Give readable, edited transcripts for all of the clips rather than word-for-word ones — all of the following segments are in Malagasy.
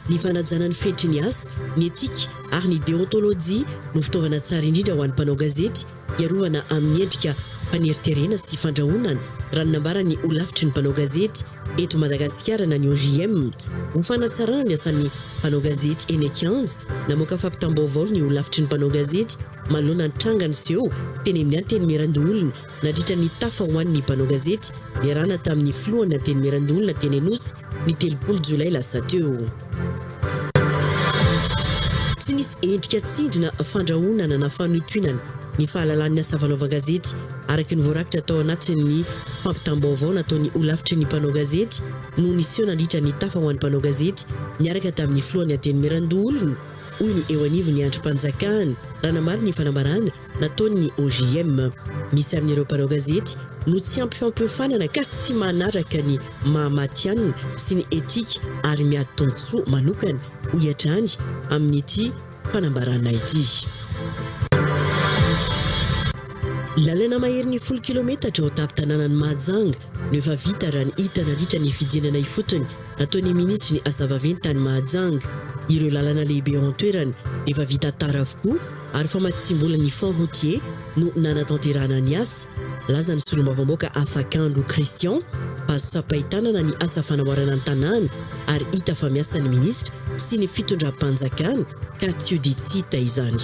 Ny fanajana ny fenitry ny asa, ny etika ary ny deontolojia no fitaovana tsara indrindra ho an'ny mpanao gazety hiarovana amin'ny endrika faneriterena sy fandrahonana, raha ny nambaran'ny Holafitry ny mpanao gazety eto Madagasikara na ny OJM. Ho fanatsarana ny asan'ny mpanao gazety eny an-kianja, namoaka fampitam-baovao ny Holafitry ny mpanao gazety manoloana ny tranga niseho teny amin'ny Antenimierandoholona nandritra ny tafa ho an'ny mpanao gazety niarahana tamin'ny filohan'ny Antenimierandoholona teny Anosy ny 30 jolay lasa teo. Tsy nisy endrika tsindry na fandrahonana na fanohintohinana ny fahalalan'ny asa fanaovan-gazety araka ny voarakitra tao anatin'ny fampitam-baovao nataon'ny holafitry ny mpanao gazety no niseho nandritra ny tafa ho an'ny mpanao gazety niaraka tamin'ny filohan'ny Antenimierandoholona, hoy ny eo anivon'ny andrim-panjakana raha namaly ny fanambarana nataon'ny OJM. Misy amin'ireo mpanao gazety no tsy ampy fampiofanana ka tsy manaraka ny maha matihanina sy ny etika ary miady tombontsoa manokana, hoy hatrany amin'ity fanambarana ity. Lalana maherin'ny 10 kilometatra ao an-tampon-tanànan'i Mahajanga no efa vita raha ny hita nandritra ny fidinana ifotony nataon'ny minisitry ny asa vaventy tany Mahajanga. Ireo lalana lehibe ao an-toerana efa vita tara avokoa ary famatsiam-bola ny Fonds routier no nanatanterahana ny asa. Nilaza ny solombavambaoka Afakandro Christian fa azo tsapain-tanana ny asa fanamboarana ny tanàna ary hita fa miasa ny minisitra sy ny fitondram-panjakana ka tsy ho dia tsy hita izany.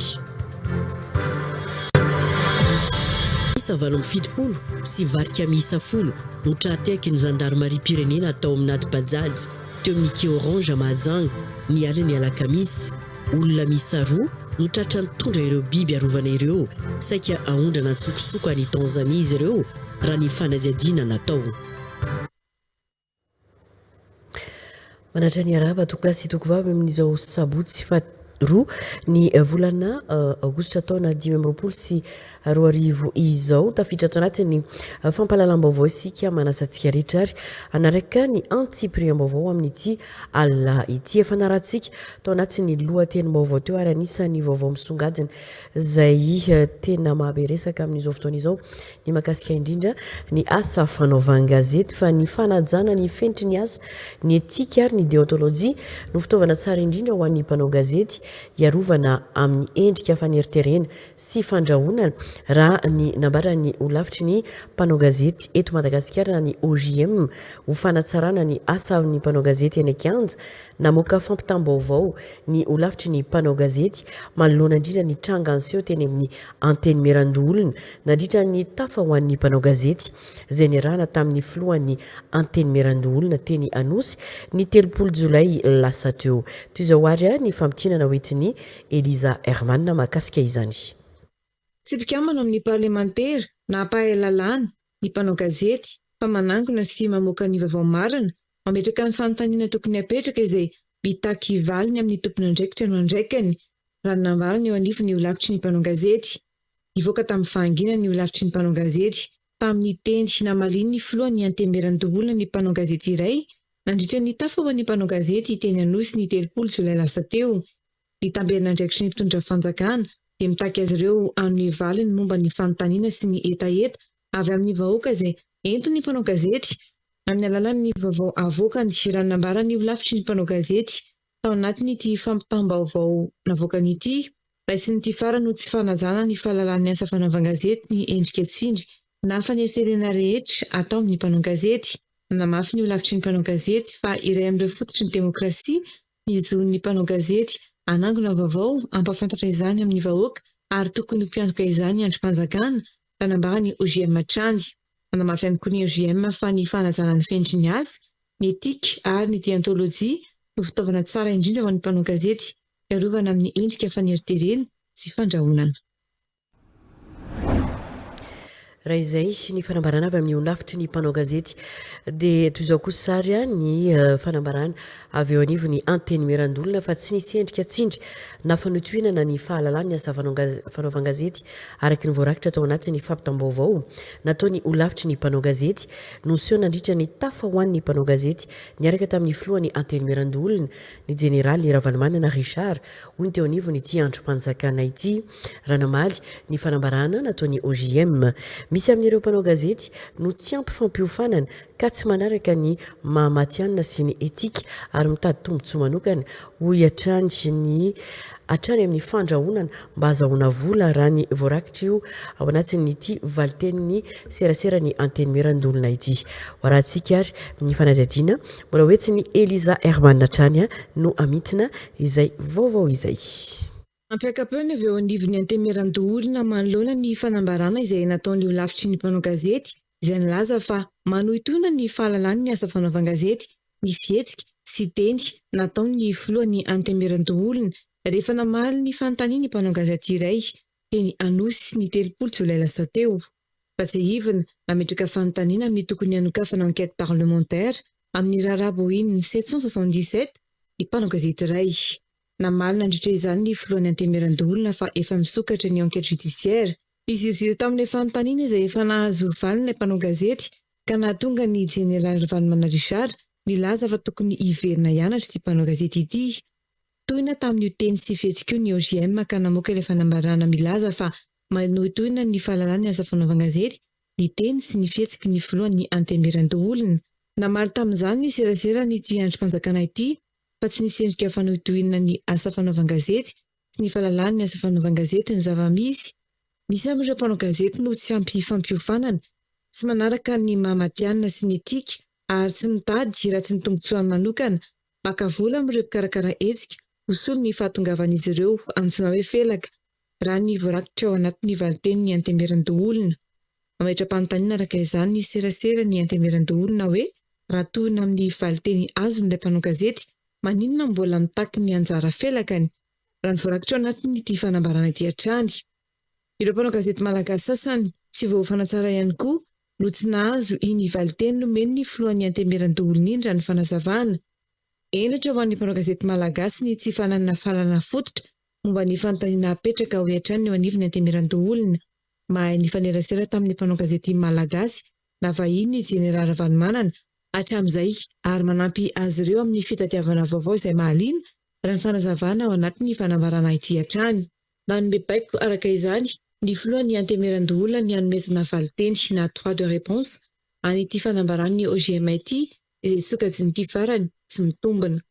Miisa 78 sy varika miisa 10 no tra-tehaky ny zandarimariam-pirenena tao amin'ady Bajaj teo amin'ny Quai Orange Mahajanga ny alin'ny alakamisy. Olona miisa roa no tratra nitondra ireo biby arovana ireo saika haondrana an-tsokosoko any Tanzania izy ireo raha ny fanadihadiana natao. Manatra ny arahaba tompokolahy sy tompokovavy amin'izao sabotsy faharoa ny volana aogositra taona 2025 izao. Tafiditra ato anatin'ny fampahalalam-baovao isika, manasa antsika rehetra ary hanaraka ny antsipiriam-baovao amin'ity alina ity. Efa narahantsika tao anatin'ny lohatenim-baovao teo ary anisan'ny vaovao misongadina izay tena mahabe resaka amin'izao fotoana izao ny mahakasika indrindra ny asa fanaovan-gazety fa ny fanajana ny fenitry ny asa, ny etika ary ny deontolojia no fitaovana tsara indrindra ho an'ny mpanao gazety hiarovana amin'ny endrika faneriterena sy fandrahonana raha ny nambaran'ny holafitry ny mpanao gazety eto Madagasikara na ny OJM Ho fanatsarana ny asan'ny mpanao gazety eny an-kianja, namoaka fampitam-baovao ny holafitry ny mpanao gazety manoloana indrindra ny tranga niseho teny amin'ny Antenimierandoholona nandritra ny tafa ho an'ny mpanao gazety izay niarahana tamin'ny filohan'ny Antenimierandoholona teny Anosy ny 30 jolay lasa teo. Toy izao àry ny famintinana hoentin'i Eliza Herman mahakasika izany. Tsy mpikambana ao amin'ny parlemantera na mpahay lalàna ny mpanao gazety fa manangona sy mamoaka ny vaovao marina, mametraka ny fanontaniana tokony hapetraka izay mitaky valiny amin'ny tompon'andraikitra no andraikany, raha ny nambarany eo anivon'ny holafitry ny mpanao gazety. Nivoaka tamin'ny fahanginany ny holafitry ny mpanao gazety, tamin'ny teny namalian'ny filohan'ny Antenimierandoholona ny mpanao gazety iray nandritra ny tafa ho an'ny mpanao gazety teny Anosy ny 30 jolay lasa teo. Ny tamberin'andraikitry ny mpitondra fanjakana dia mitaky azy ireo hanome valiny momba ny fanontaniana sy ny hetaheta avy amin'ny vahoaka izay entin'ny mpanao gazety amin'ny alalan'ny vaovao avoakany, raha ny nambaran'ny holafitry ny mpanao gazety tao anatin'ity fampitam-baovao navoakany ity. Raisin'ity farany ho tsy fanajana ny fahalalan'ny asa fanaovan-gazety ny endrika tsindry na faneriterena rehetra atao amin'ny mpanao gazety. Nanamafy ny holafitry ny mpanao gazety fa iray amin'ireo fototry ny demokrasia ny zon'ny mpanao gazety hanangona vaovao, hampahafantatra izany amin'ny vahoaka ary tokony ho mpiantoka izany ny andrim-panjakana, raha nambaran'ny OJM hatrany. Nanamafy ihany koa ny OJM fa ny fanajana ny fenitry ny asa, ny etika ary ny deontolojia no fitaovana tsara indrindra ho an'ny mpanao gazety hiarovana amin'ny endrika faneriterena sy fandrahonana. Raha izay ny fanambarana avy amin'ny holafitry ny mpanao gazety dia toy izao kosa ary ny fanambarana avy eo anivon'ny Antenimierandoholona fa tsy nisy endrika tsindry na fanotohinana ny fahalalan'ny asa fanaovan-gazety araka ny voarakitra tao anatin'ny fampitam-baovao nataon'ny holafitry ny mpanao gazety no niseho nandritra ny tafa ho an'ny mpanao gazety niaraka tamin'ny filohan'ny Antenimierandoholona ny jeneraly Ravalomanana Richard hoy ny teo anivon'ity andrim-panjakana ity raha namaly ny fanambarana nataon'ny OJM. Misy amin'ireo mpanao gazety no tsy ampy fampiofanana ka tsy manaraka ny maha matihanina sy ny etika ary mitady tombontsoa manokana, hoy hatrany ny hatrany amin'ny fandrahonana mba hazahoana vola raha ny voarakitra io ao anatin'ity valitenin'ny seraseran'ny Antenimierandoholona ity. Ho arahantsika ary ny fanadihadiana mbola ho entin'i Eliza Herman hatrany no hamintina izay vaovao izay. Nampiaka-peo ny avy eo anivon'ny Antenimierandoholona manoloana ny fanambarana izay nataon'ny holafitry ny mpanao gazety izay nilaza fa manohitohina ny fahalalany ny asa fanaovan-gazety ny fihetsika sy teny nataon'ny filohan'ny Antenimierandoholona rehefa namaly ny fanontanian'ny mpanao gazety iray teny Anosy ny 30 jolay lasa teo. Ratsiahivina, nametraka fanontaniana amin'ny tokony hanokafana enquête parlementaire amin'ny raharaha Boeing 777 ny mpanao gazety iray. Namaly nandritra izany ny filohan'ny Antenimierandoholona fa efa misokatra ny enquête judiciaire. Niziriziry tamin'ilay fanontaniana izay efa nahazo valiny ilay mpanao gazety ka nahatonga ny Jeneraly Ravalomanana Richard nilaza fa tokony hiverina hianatra ity mpanao gazety ity. Tohina tamin'io teny sy fihetsika io ny OJM ka namoaka ilay fanambarana milaza fa manohitohina ny fahalalana ny asa fanaovan-gazety ny teny sy ny fihetsiky ny filohan'ny Antenimierandoholona. Namaly tamin'izany ny seraseran'ity andrim-panjakana ity fa tsy nisy endrika fanohitohinana ny asa fanaovan-gazety sy ny fahalalana ny asa fanaovan-gazety ny zava-misy. Misy amin'ireo mpanao gazety no tsy ampy fampiofanana, tsy manaraka ny maha matihanina sy ny etika ary tsy mitady raha tsy ny tombontsoany manokana, maka vola amin'ireo mpikarakara hetsika ho solon'ny fahatongavan'izy ireo antsoina hoe felaka, raha ny voarakitra ao anatin'ny valitenin'ny Antenimierandoholona. Mametra-panontaniana araka izany ny serasera ny Antenimierandoholona hoe raha tohina amin'ny valinteny azon'ilay mpanao gazety, maninona mbola mitaky ny anjara felakany? Raha ny voarakitra ao anatin'ity fanambarana ity hatrany. Ireo mpanao gazety malagasy sasany tsy voaofana tsara ihany koa no tsy nahazo iny valinteny nomen'ny filohan'ny Antenimierandoholona iny raha ny fanazavana. Henatra ho an'ny mpanao gazety malagasy ny tsy fananana fahalalana fototra momba ny fanontaniana apetraka hoy hatrany ny eo anivon'ny Antenimierandoholona. Mahay nifanerasera tamin'ny mpanao gazety malagasy na vahiny ny Jeneraly Ravalomanana hatramin'izay ary manampy azy ireo amin'ny fitadiavana vaovao izay mahaliana raha ny fanazavana ao anatin'ny fanambarana ity hatrany. Nanome baiko araka izany ny filohan'ny Antenimierandoholona ny hanomezana valinteny na droit de réponse an'ity fanambaran'ny OJM ity izay sokajin'ity farany tsy mitombina.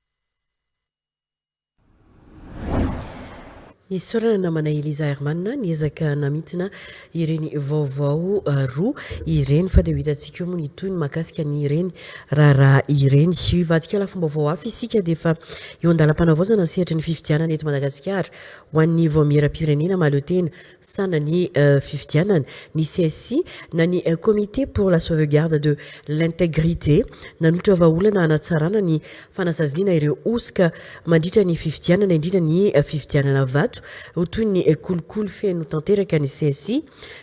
Isaorana namana Eliza Herman niezaka namintina ireny vaovao roa ireny fa dia ho hitantsika eo moa ny tohiny mahakasika ny ireny raharaha ireny. Hivadika lafim-baovao hafa isika dia efa eo an-dalam-panavaozana ny sehatry ny fifidianana eto Madagasikara ho an'ny Vaomieram-pirenena mahaleo tena sana ny fifidianana, ny CSI na ny Comité pour la sauvegarde de l'intégrité, nanolotra vahaolana hanatsarana ny fanasaziana ireo hosoka mandritra ny fifidianana, indrindra ny fividianana vato ho toy ny kolikoly feno tanteraka ny CSI.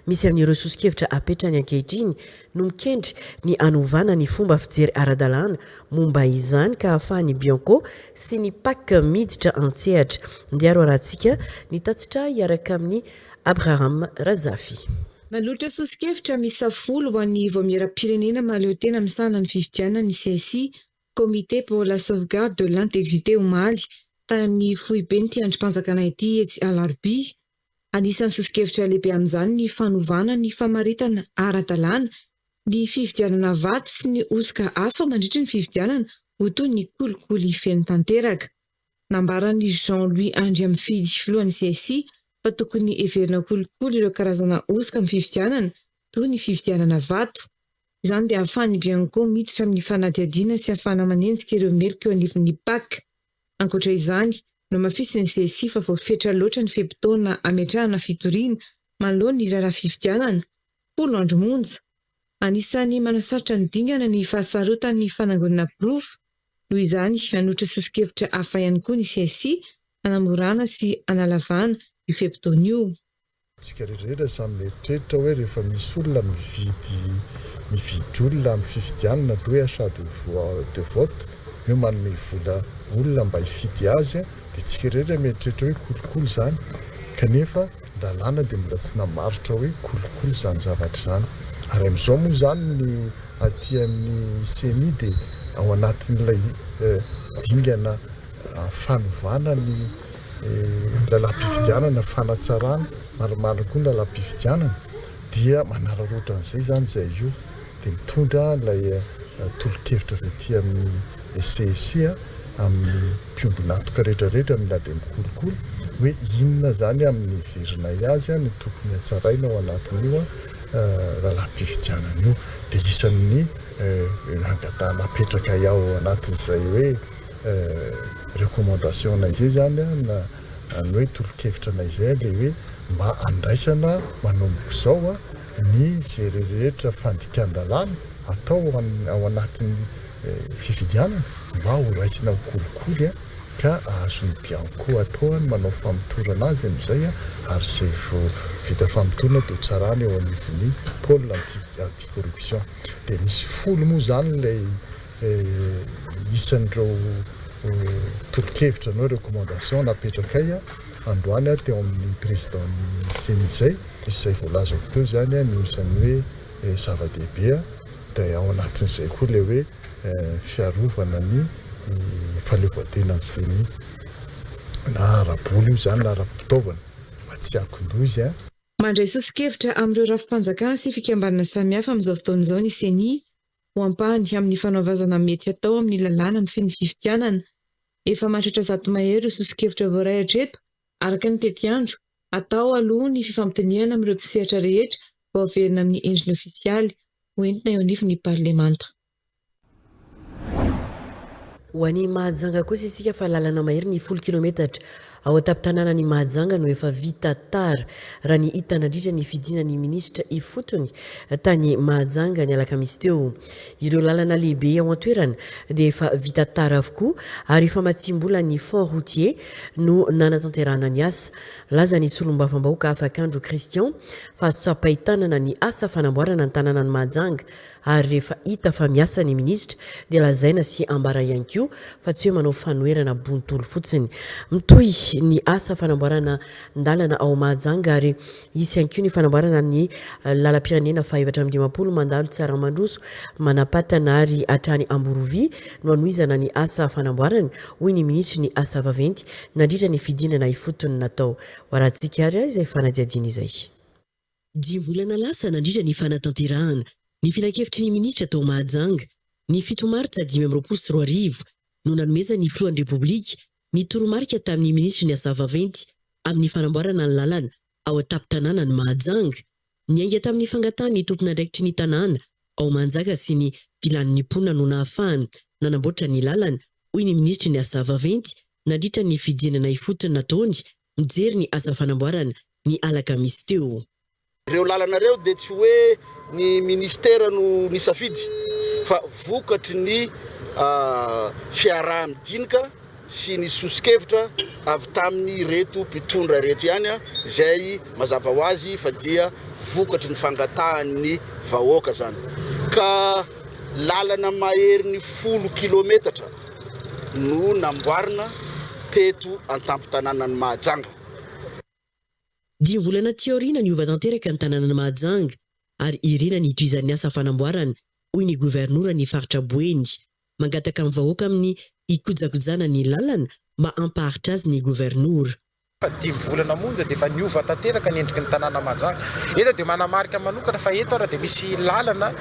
Misy amin'ireo soso-kevitra apetrany ankehitriny no mikendry ny hanovana ny fomba fijery ara-dalàna momba izany ka ahafahan'ny Bianco sy ny Pac miditra an-tsehatra. Ndeha aro arahantsika ny tatitra hiaraka amin'i Abraham Razafy. Nanolotra soso-kevitra miisa folo ho an'ny Vaomieram-pirenena mahaleotena misahana ny fifidianana ny CSI, Comité pour la sauvegarde de l'intégrité, omaly, tany amin'ny foiben'ity andrim-panjakana ity etsy Alarobia. Anisan'ny soso-kevitra lehibe amin'izany ny fanovana ny famaritana ara-dalàna ny fividianana vato sy ny hosoka hafa mandritra ny fifidianana ho toy ny kolikoly feno tanteraka. Nambaran'i Jean Louis Andriamifidy filohan'ny CSI fa tokony heverina kolikoly ireo karazana hosoka amin'ny fifidianana toy ny fividianana vato. Izany dia ahafahan'ny Bianco miditra amin'ny fanadihadiana sy ahafahana manenjika ireo meloka eo anivon'ny Pac. Ankoatra izany, nohamafisin'ny CSI fa voafetra loatra ny fe-potoana hametrahana fitoriana manoloana ny raharaha fifidianana, folo andro monja. Anisan'ny manasarotra ny dingana ny fahasarotan'ny fanangonana porofo. Noho izany, nanolotra soso-kevitra hafa ihany koa ny CSI hanamorana sy hanalavana io fe-potoana io. Isika rehetra samy mieritreritra hoe rehefa misy olona mividy mividy olona amin'ny fifidianana atao hoe achat de voix de vote, hoe manome vola olona mba hifidy azy dia tsika rehetra mieritreritra hoe kolikoly izany kanefa ny lalàna dia mbola tsy namaritra hoe kolikoly izany zavatra izany. Ary amin'izao moa izany ny aty amin'ny ceni dia ao anatin'ilay dingana fanovana ny lalàm-pifidianana, fanatsarana marimarina koa ny lalàm-pifidianana. Dia manararaotra an'izay izany izay io dia mitondra ilay tolo-kevitra avy aty amin'ny CEC amin'ny mpiombon'antoka rehetra rehetra amin'ny ady amin'ny kolikoly hoe inona izany amin'ny heverinay azy no tokony hatsaraina ao anatin'io lalàm-pifidianana io. Dia isan'ny nangatahana napetrakay ao anatin'izay hoe recommandation-nay izay izany na ny hoe tolo-kevitra anay izay ilay hoe mba handraisana manomboka izao ny izay rehetra fandikan-dalàna atao ao anatin'ny fifidianana mba ho raisina ho kolikoly ka azon'ny Bianco atao ny manao famotorana azy amin'izay ary izay vao vita famotorana dia ho tsarana eo anivon'ny pôle anti-corruption. Dia misy folo moa izany ilay Isan'ireo tolo-kevitra na hoe recommandation napetrakay androany teo amin'ny président-n'ny Ceni izay, izay voalazako teo izany no isan'ny hoe zava-dehibe dia ao anatin'izay koa ilay hoe fiarovana ny fahaleovantenan'ny Ceni na ara-bola io izany na ara-pitaovana mba tsy hiankin-doha izy. Mandray soso-kevitra amin'ireo rafi-panjakana sy fikambanana samihafa amin'izao fotoana izao ny Ceni ho ampahany amin'ny fanaovazana mety hatao amin'ny lalàna mifehy ny fifidianana. Efa mahatratra 100 ireo soso-kevitra voaray hatreto, araka ny tetiandro. Hatao aloha ny fifampidinihana amin'ireo mpisehatra rehetra vao averina amin'ny endriny ofisialy ho entina eo anivon'ny parlemanta. Ho any Mahajanga kosa isika fa lalana mahery ny folo kilometatra ao an-tampon-tanànan'i Mahajanga no efa vita tara, raha ny hita nandritra ny fidinan'ny minisitra ifotony tany Mahajanga ny alakamisy teo. Ireo lalana lehibe ao an-toerana dia efa vita tara avokoa ary famatsiam-bolan'ny Fonds routier no nanatanterahana ny asa. Nilaza ny solombavambahoaka Afakandro Christian fa azo tsapain-tanana ny asa fanamboarana ny tanànan'i Mahajanga Ary rehefa hita fa miasa ny minisitra dia lazaina sy ambara ihany koa fa tsy hoe manao fanoherana bontolo fotsiny. Mitohy ny asa fanamboarana ndalana ao Mahajanga ary hisy ihany koa ny fanamboarana ny lalam-pirenena faha 54 mandalo Tsaramandroso, Manapatana ary hatrany Amborovy no hanohizana ny asa fanamboarana, hoy ny minisitry ny asa vaventy nandritra ny fidinana ifotony natao. Ho arahantsika ary izay fanadihadiana izay. Dimy volana lasa nandritra ny fanatanterahana ny filankevitry ny minisitra tao Mahajanga, ny fito martsa 2025, no nanomezan'ny filohan'ny Repoblika ny toromarika tamin'ny minisitry ny Asa vaventy amin'ny fanamboarana ny lalana ao an-tampon-tanànan'i Mahajanga. Niainga tamin'ny fangatahan'ny tompon'andraikitry ny tanàna ao Manjaka sy ny filan'ny mponina no nahafahana nanamboatra ny lalana, hoy ny minisitry ny Asa vaventy nandritra ny fidinana ifotony nataony mijery ny asa fanamboarana ny alakamisy teo. Ireo lalana ireo dia tsy hoe ny ministera no nisafidy fa vokatry ny fiaraha-midinika sy ny soso-kevitra avy tamin'ireto mpitondra ireto ihany izay mazava ho azy fa dia vokatry ny fangatahan'ny vahoaka izany ka lalana maherin'ny folo kilometatra no namboarina teto an-tampon-tanànan'i Mahajanga. Dimy volana aty aoriana niova tanteraka ny tanànan'i Mahajanga ary irina ny hitohizan'ny asa fanamboarana, hoy ny governoran'ny faritra Boeny. Mangataka amin'ny vahoaka amin'ny hikojakojana ny lalana mba hampaharitra azy ny governora. Fa dimy volana monja dia efa niova tanteraka ny endriky ny tanàna Mahajanga. Eto dia manamarika manokana fa eto ara dia misy lalana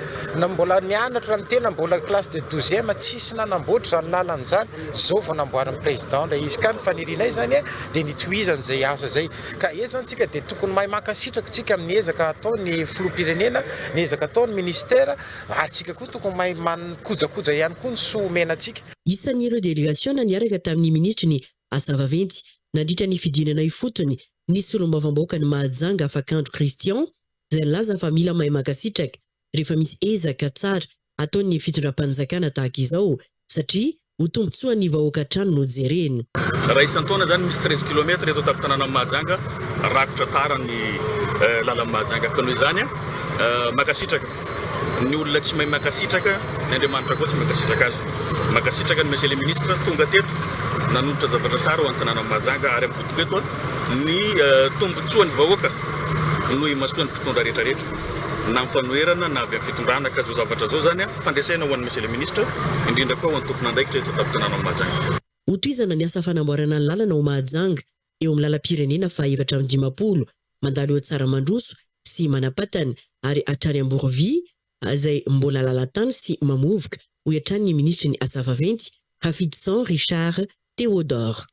na mbola nianatra ny tena mbola classe de douzième tsisy nanamboatra izany lalana izany, izao vao namboarin'ny président ilay izy. Ka ny fanirianay izany dia ny hitohizany izay asa izay. Ka eto izany tsika dia tokony mahay mankasitraka tsika amin'ny ezaka ataon'ny filoham-pirenena, ny ezaka ataon'ny ministera ary tsika koa tokony mahay mikojakoja ihany koa ny soa omena antsika. Isan'ireo delegasiona niaraka tamin'ny minisitry ny Asa vaventy, nandritra ny fidinana ifotony, ny solombavambahoakan'i Mahajanga Afakandro Christian, izay nilaza fa mila mahay mankasitraka rehefa misy ezaka tsara ataon'ny fitondram-panjakana tahaka izao, satria ho tombontsoan'ny vahoaka hatrany no jerena. Raha isan-taona izany misy treize kilomètre eto an-tampon-tanànan'i Mahajanga rakotra tara ny lalan'i Mahajanga ka noho izany mankasitraka. Ny olona tsy mahay mankasitraka, ny Andriamanitra koa tsy mankasitraka azy. Mankasitraka ny Monsieur le Ministre tonga teto nanolotra zavatra tsara ho an'ny tanànan'i Mahajanga ary ampodiko eto ny tombotsoan'ny vahoaka no imasoan'ny mpitondra rehetra rehetra na amin'ny fanoherana na avy amin'ny fitondrana ka izao zavatra izao izany fandresena ho an'ny Monsieur le Ministre indrindra koa ho an'ny tompon'andraikitra eto an-tampon-tanànan'i Mahajanga. Hotohizana ny asa fanamboarana ny lalana ao Mahajanga eo amin'ny lalam-pirenena faha 54 mandalo eo Tsaramandroso sy. sy Manapatana ary hatrany Amborovy izay mbola lalan-tany sy mamovoka, hoy hatrany ny minisitry ny Asa vaventy, Rafidison Richard Théodore.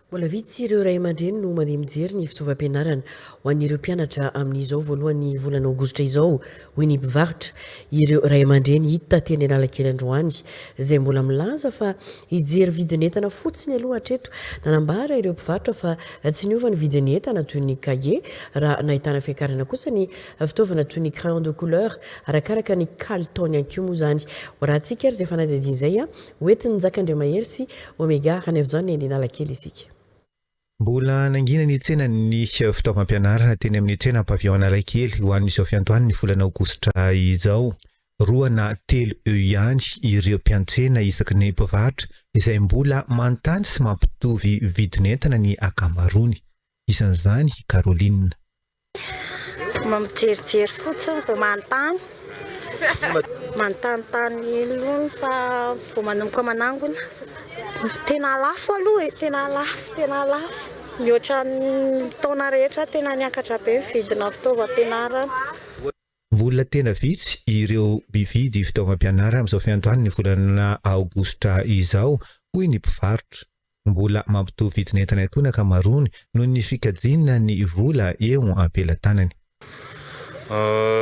Mbola vitsy ireo ray aman-dreny no mandeha mijery ny fitaovam-pianarana ho an'ireo mpianatra amin'izao voalohan'ny volana aogositra izao, hoy ny mpivarotra. Ireo ray aman-dreny hita teny Analakely androany izay mbola milaza fa hijery vidin'entana fotsiny aloha hatreto. Nanambara ireo mpivarotra fa tsy niova ny vidin'ny entana toy ny kahie raha nahitana fiakarana kosa ny fitaovana toy ny crayon de couleur arakaraka ny kalitaony ihany koa moa izany. Ho arahantsika ary izay fanadihadiana izay. Hoentin'i Njaka Andriamahery sy Omega Ranaivojaona eny Analakely isika. Mbola nangina ny tsenan'ny fitaovam-pianarana teny amin'ny tsena Pavillon Analakely ho an'izao fiandohan'ny volana aogositra izao. Roa na telo eo ihany ireo mpiantsena isaky ny mpivarotra izay mbola manontany sy mampitovy vidin'entana ny ankamaroany. Isan'izany i Caroline. Mba mijerijery fotsiny vao manontany. Manontanintany aloha fa vao manomboka manangona. Tena lafo aloha e, tena lafo, tena lafo. Mihoatra ny taona rehetra tena niakatra be ny vidina fitaovam-pianarana. Mbola tena vitsy ireo mpividy fitaovam-pianarana amin'izao fiandohan'ny volana aogositra izao, hoy ny mpivarotra. Mbola mampitovy vidin'entana ihany koa ny ankamaroany noho ny fikajiana ny vola eo am-pelatanany.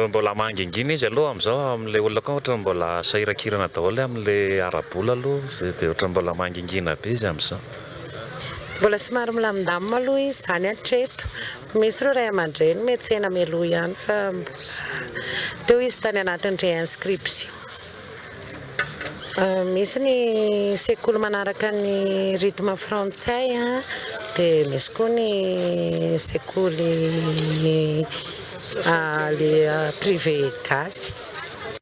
Mbola mangingina izy aloha amin'izao, amin'ilay olona koa ohatran'ny mbola sahirankirana daholo amin'ilay ara-bola aloha izay dia ohatran'ny mbola mangingina be izy amin'izao. Mbola somary milamindamina aloha izy izany hatreto. Misy ireo ray aman-dreny miantsena mialoha ihany fa mbola teo izy tany anatin'ny réinscription. Misy ny sekoly manaraka ny rythme frantsay dia misy koa ny sekoly le privé gasy.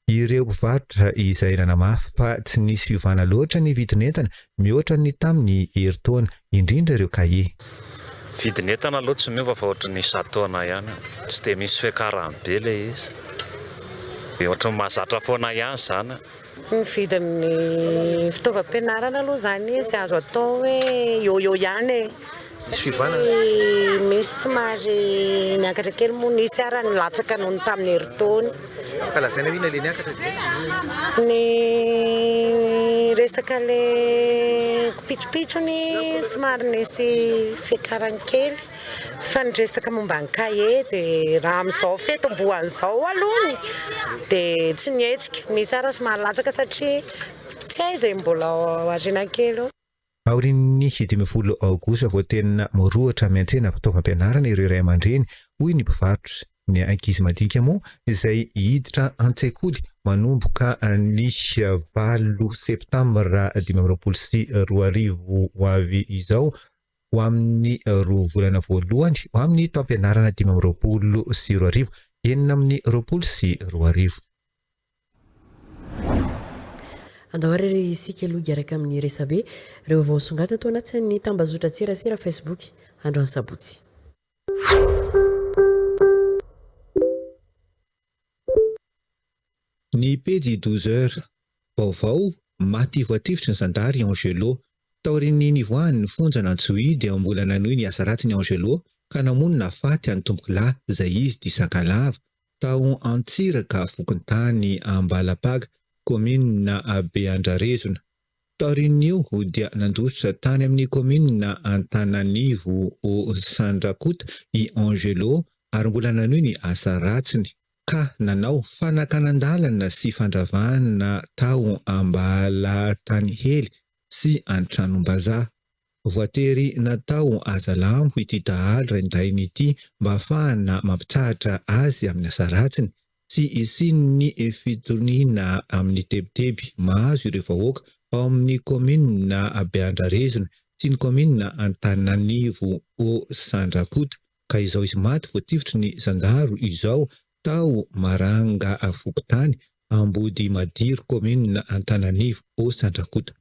Ireo mpivarotra izay nanamafy fa tsy nisy fiovana loatra ny vidin'entana mihoatra ny tamin'ny herintaona, indrindra ireo kahie. Vidin'entana aloha tsy miova fa ohatran'ny isan-taona ihany, tsy dia misy fiakarany be ilay izy, dia ohatran'ny mahazatra foana ihany izany. Ny vidin'ny fitaovam-pianarana aloha izany izy azo atao hoe eo eo ihany e, satria misy somary niakatra kely moa, nisy ara nilatsaka noho ny tamin'ny herintaona. Ka lazaina hoe inona ilay niakatra dia? Ny resaka le pitsopitsony somary nisy fiakarany kely fa ny resaka momba ny kahie dia raha amin'izao fitomboan'izao aloha dia tsy nihetsika, misy ara somary latsaka satria tsy hay izay mbola ao aoriana kely eo. Aorian'ny 15 aogositra vao tena mirohotra miantsena fitaovam-pianarana ireo ray aman-dreny, hoy ny mpivarotra. Ny ankizy madinika moa izay hiditra an-tsekoly manomboka ny valo septambra 2025 ho avy izao ho amin'ny roa volana voalohany ho amin'ny taom-pianarana 2025 2026. Andao ary re isika aloha hiaraka amin'ny resabe ireo vaovao nisongadina tao anatin'ny tambazotran-tserasera Facebook androany sabotsy. Ny pejy Douze heures. Vaovao, Maty voatifitry ny zandary i Angelo. Taorian'ny nivoahany ny fonja an'Antsohihy dia mbola nanohy ny asa ratsiny Angelo ka namono nahafaty an'i Tompokolahy izay izy Disakalava tao Antsiraka fokontany Ambalapaga, kaominina Beandrarezona. Taorian'io dia nandositra tany amin'ny kaominina Antananivo au Sandrakota i Angelo ary mbola nanohy ny asa ratsiny ka nanao fanakanan-dalana sy fandravana tao Ambalatanihely sy Antranombazaha. Voatery natao hazalambo ity dahalo raindahiny ity mba hahafahana mampitsahatra azy amin'ny asa ratsiny sy hisian'ny fitoniana amin'ny tebiteby mahazo ireo vahoaka ao amin'ny kaominina Beandrarezona sy ny kaominina Antananarivo Haut Sandrakota ka izao izy maty voatifitry ny zandaro izao tao Maranga fokontany Ambodimadiro kaominina Antananivo Haut Sandrakota.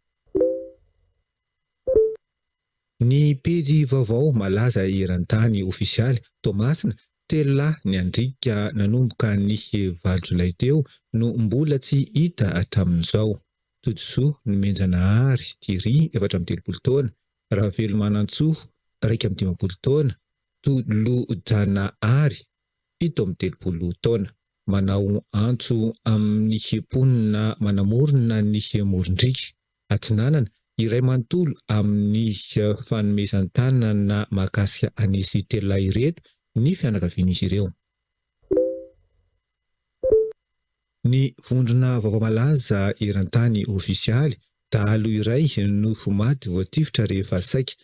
Ny pejy vaovao malaza eran-tany ofisialy, Toamasina, telo lahy niandriaka nanomboka ny valo jolay teo no mbola tsy hita hatramin'izao. Todisoa Nomenjanahary Thierry, 34 taona, Ravelomanantsoa, 51 taona. Tolojanahary, 37 taona. Manao antso amin'ny mponina manamorona ny moron-driaka atsinanana iray manontolo amin'ny fanomezan-tanana mahakasika an'izy telolahy ireto ny fianakavian'izy ireo. Ny vondrona vaovao malaza eran-tany ofisialy, dahalo iray no maty voatifitra rehefa saika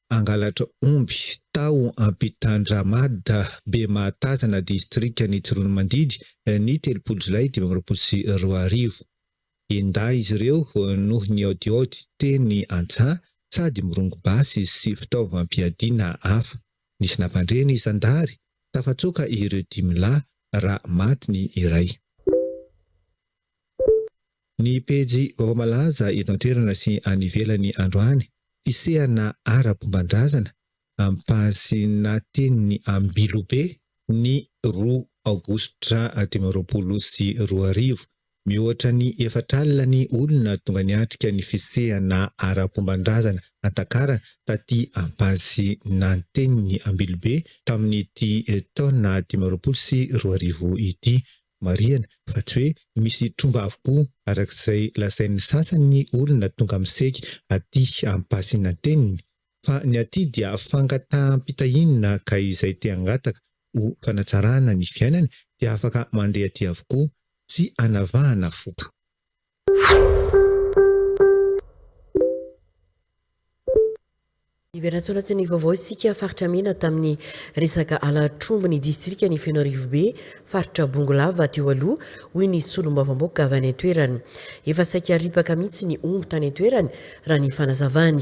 hangalatra omby tao Ampitandramada, Bemahatazana, distrikan'i Tsiroanomandidy, ny 30 jolay 2025. Enin-dahy izy ireo no nihaodihaody teny an-tsaha sady mirongo basy sy fitaovam-piadiana hafa. Nisy nampandre ny zandary, tafatsoaka ireo dimy lahy raha maty ny iray. Ny pejy vaovao malaza eto an-toerana sy any ivelany androany, fisehana ara-pomban-drazana Ampahasinateny Ambilobe ny roa aogositra 2025. Mihoatra ny efatra alina ny olona tonga niatrika ny fisehana ara-pomban-drazana Antakarana taty Ampahasinateny Ambilobe tamin'ity taona 2025 ity. Marihana fa tsy hoe misy tromba avokoa araka izay lazain'ny sasany ny olona tonga miseky aty Ampahasinateny fa ny aty dia fangataham-pitahiana ka izay te hangataka ho fanatsarana ny fiainany dia afaka mandeha aty avokoa tsy anavahana foko. Niverina tao anatin'ny vaovao isika faritra mena tamin'ny resaka halatr'omby ny distrikan'i Fenoarivobe, faritra Bongolava teo aloha, hoy ny solombavambahoaka avy any an-toerana. Efa saika ripaka mihitsy ny omby tany an-toerana, raha ny fanazavany.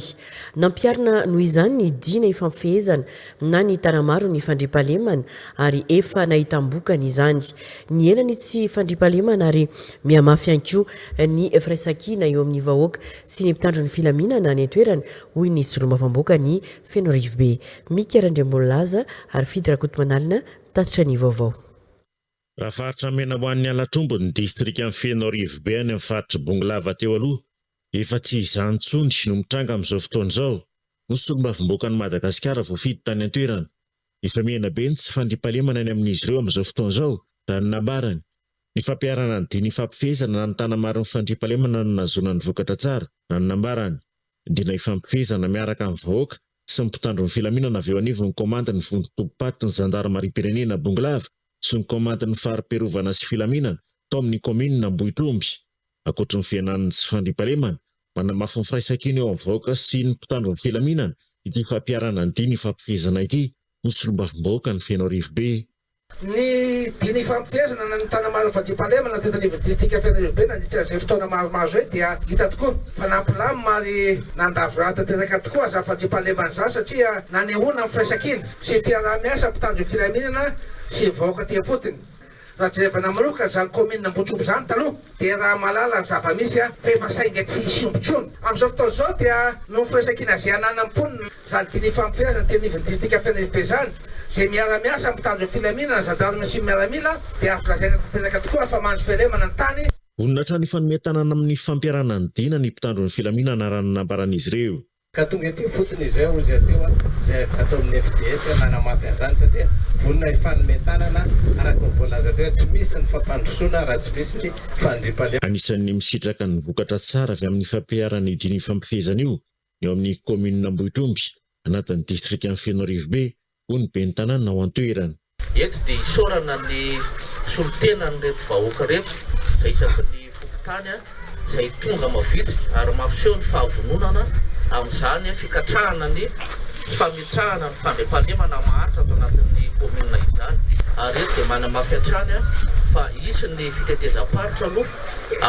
Nampiharina noho izany ny dina ifampifehezana na ny tanamaro ny fandriampahalemana ary efa nahitam-bokany izany. Nihena ny tsy fandriampahalemana ary mihamafy ihany koa ny firaisankina eo amin'ny vahoaka sy ny mpitandro ny filaminana any an-toerana, hoy ny solombavambahoakan'i Fenoarivobe, Mika Randriambololaza ary Fidy Rakotomanalina mitatitra ny vaovao. Raha faritra mena ho an'ny halatr'omby ny distrikan'i Fenoarivobe any amin'ny faritr'i Bongolava teo aloha, efa tsy izany intsony no mitranga amin'izao fotoana izao, hoy ny solombavambahoakan'i Madagasikara voafidy tany an-toerana. Efa mihena be ny tsy fandriampahalemana any amin'izy ireo amin'izao fotoana izao, raha ny nambarany. Ny fampiharana ny dina ifampifehezana na ny tanamaron'ny fandriampahalemana no nahazoana ny vokatra tsara, raha ny nambarany. Dina ifampifehezana miaraka amin'ny vahoaka sy ny mpitandro ny filaminana avy eo anivon'ny kaomandin'ny vondron-tobim-paritry ny zandarimariam-pirenena Bongolava sy ny kaomandin'ny fari-piarovana sy filaminana tao amin'ny kaominina Ambohitromby. Ankoatry ny fihenan'ny tsy fandriampahalemana, manamafy ny firaisankina eo amin'ny vahoaka sy ny mpitandro ny filaminana ity fampiharana ny dina ifampifehezana ity, hoy ny solombavambahoakan'i Fenoarivobe. Ny dina ifampifehezana na ny Tanamaro Fandriampahalemana teto anivon'ny distrika Fenoarivobe nandritra izay fotoana maromaro izay dia hita tokoa fa nampilamina ary nandavorary tanteraka tokoa izany fandriampahalemana izany satria nanehoana ny firaisankina sy fiaraha-miasa mpitandro ny filaminana sy vahoaka aty ifotony. Raha jerevana manokana izany kaominina Ambohitromby izany taloha dia raha mahalala ny zava-misy fa efa sainga tsy hisy omby intsony. Amin'izao fotoana izao dia noho ny firaisankina izay ananan'ny mponina izany dina ifampifehezana teny anivon'ny distrika Fenoarivobe izany izay miara-miasa amin'ny mpitandro ny filaminana, zandarima sy ny miaramila dia azo lazaina tanteraka tokoa fa mandry fialemana ny tany. Vonona hatrany hifanome tanana amin'ny fampiharana ny dina ny mpitandro ny filaminana raha ny nambaran'izy ireo. Ka tonga ety ifotony izay hozy aho teo izay atao amin'ny FDS nanamafy an'izany satria vonona hifanome tanana araka ny voalaza teo tsy misy ny fampandrosoana raha tsy misy ny fandriampahalemana. Anisan'ny misitraka ny vokatra tsara avy amin'ny fampiharana io dina ifampifehezana io ny ao amin'ny kaominina Ambohitromby, anatin'ny distrikan'i Fenoarivobe, hoy ny ben'ny tanàna ao an-toerana. Eto dia isaorana ny solontenan'ireto vahoaka ireto izay isaky ny fokontany izay tonga mavitrika ary mampiseho ny fahavononana amin'izany fikatrahana ny fametrahana ny fandriampahalemana maharitra ato anatin'ny kaominina izany ary eto dia manamafy hatrany fa hisy ny fitetezam-paritra aloha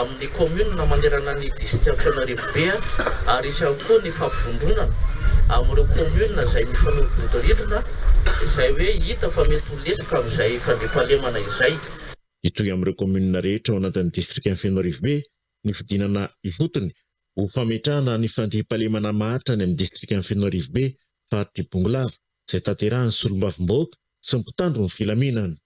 amin'ny kaominina manerana ny disitrikan'i Fenoarivobe ary hisy ihany koa ny fampivondronana amin'ireo kaominina izay mifanolo-bodirindrina izay hoe hita fa mety ho lesoka amin'izay fandriampahalemana izay. Hitohy amin'ireo kaominina rehetra ao anatin'ny distrikan'i Fenoarivobe ny fidinana ifotony ho fametrahana ny fandriampahalemana maharitra any amin'ny distrikan'i Fenoarivobe, faritr'i Bongolava, izay tanterahin'ny solombavambahoaka sy ny mpitandro ny filaminana.